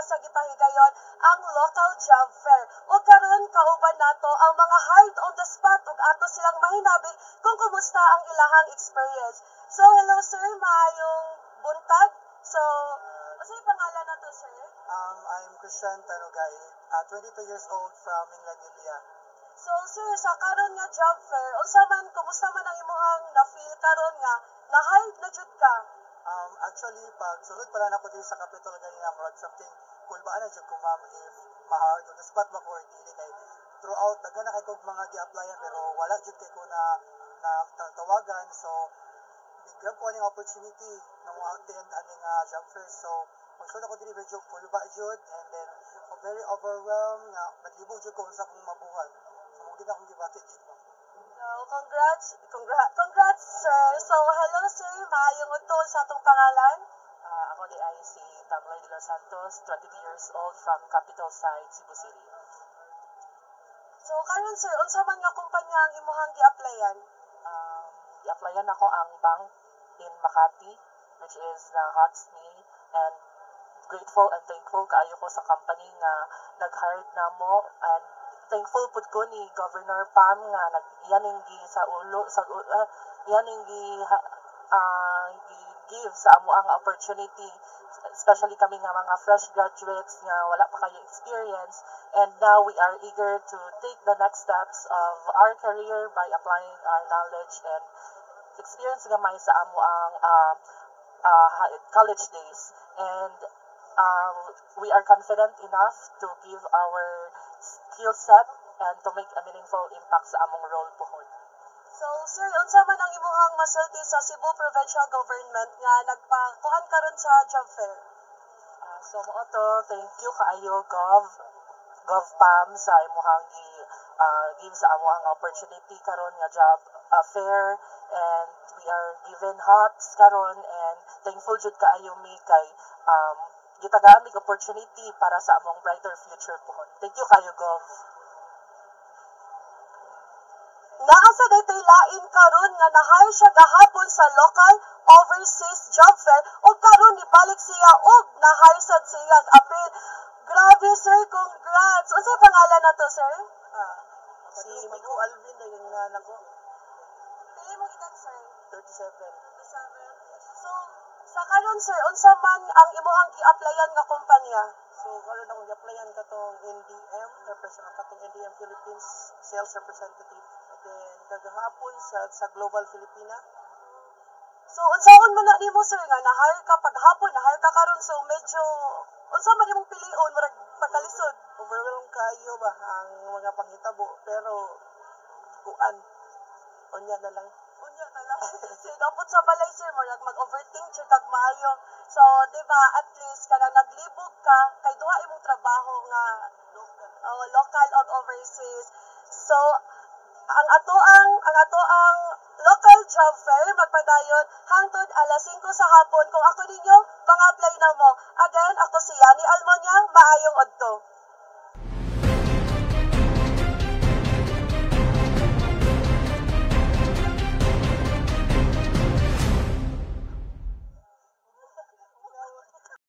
asa gipahigayon ang local job fair. Ug karon kauban nato ang mga hired on the spot ug ato silang mahinabi kung kumusta ang ilahang experience. So hello sir, maayong buntag. So, unsay pangalan nato, sir? I'm Christian Tanugay, 22 years old from Minglanilla. So sir, sa karon nga job fair, unsa man, kumusta man ang imuhang na-feel karon nga na-hired na jud ka? Actually, pag sulod pala nako diri sa Capitol ganina, murag something kulbaan na jud ko, ma'am, if ma-hired on the spot ba ko or dili, kay throughout daghan na kay kog mga gi-applyan pero wala jud kay ko na na tawagan. So grab ko aning opportunity na mo attend aning job fair. So pagsulod ako diri, medyo kulba jud and then very overwhelmed nga naglibog jud ko unsa akong mabuhat. So mao gid akong gibati jud, ma'am. So, congrats, congrats, congrats, sir. So, hello, sir. Maayong udto, sa atong pangalan? Ako diay si Tamloy de los Santos, 22 years old from Capital Side, Cebu City. So, karon sir, unsa man nga kumpanya ang imuhang gi-applyan? I-applyan nako ang bank in Makati, which is na HOTS me, and grateful and thankful kaayo ko sa company nga nag-hired namo, and thankful pud ko ni Governor Pam nga nag iyaning gi sa ulo sa iyaning gi gi give sa amo ang opportunity, especially kami nga mga fresh graduates nga wala pa kayo experience, and now we are eager to take the next steps of our career by applying our knowledge and experience gamay sa amo ang college days, and we are confident enough to give our skill set and to make a meaningful impact sa among role pohon. So, sir, unsa man ang imuhang masulti sa Cebu Provincial Government nga nagpakuan karon sa job fair? So mao to, thank you kaayo, Gov Pam, sa imuhang gi give sa amoang opportunity karon nga job fair, and we are given HOTS karon, and thankful jud kaayo mi kay gitagaan mig opportunity para sa among brighter future pohon. Thank you kayo, Gov. Naa sa daytoy lain karon nga na-hire siya gahapon sa local overseas job fair ug karon nibalik siya ug na-hire sad siya apil. Grabe sir, congrats. Unsay pangalan nato, sir? Si Miko Alvin na yung nga ko. Pila imong edad, sir? 37. 37. So, sa karon sir, unsa man ang imuhang gi-applyan nga kumpanya? So karon akong gi-applyan katong NDM represent, katong NDM Philippines sales representative, and then kagahapon sa Global Filipina. So, unsaon man na nimo, sir, nga na-hire ka paghapon, na-hire ka karon, so medyo unsa man imong pilion, murag pagkalisod? Overwhelmed kayo ba ang mga panghitabo, pero kuan, unya na lang. Unya na lang. So, abot sa balay, sir, murag mag-overthink jud kag maayo. So, di ba, at least kanang naglibog ka kay duha imong trabaho nga Local. Oh, local og overseas. So, ang ato ang local job fair magpadayon hangtod alas 5 sa hapon. Kung ako ninyo, pang-apply na mo. Again, ako si Yani Almonia, maayong udto.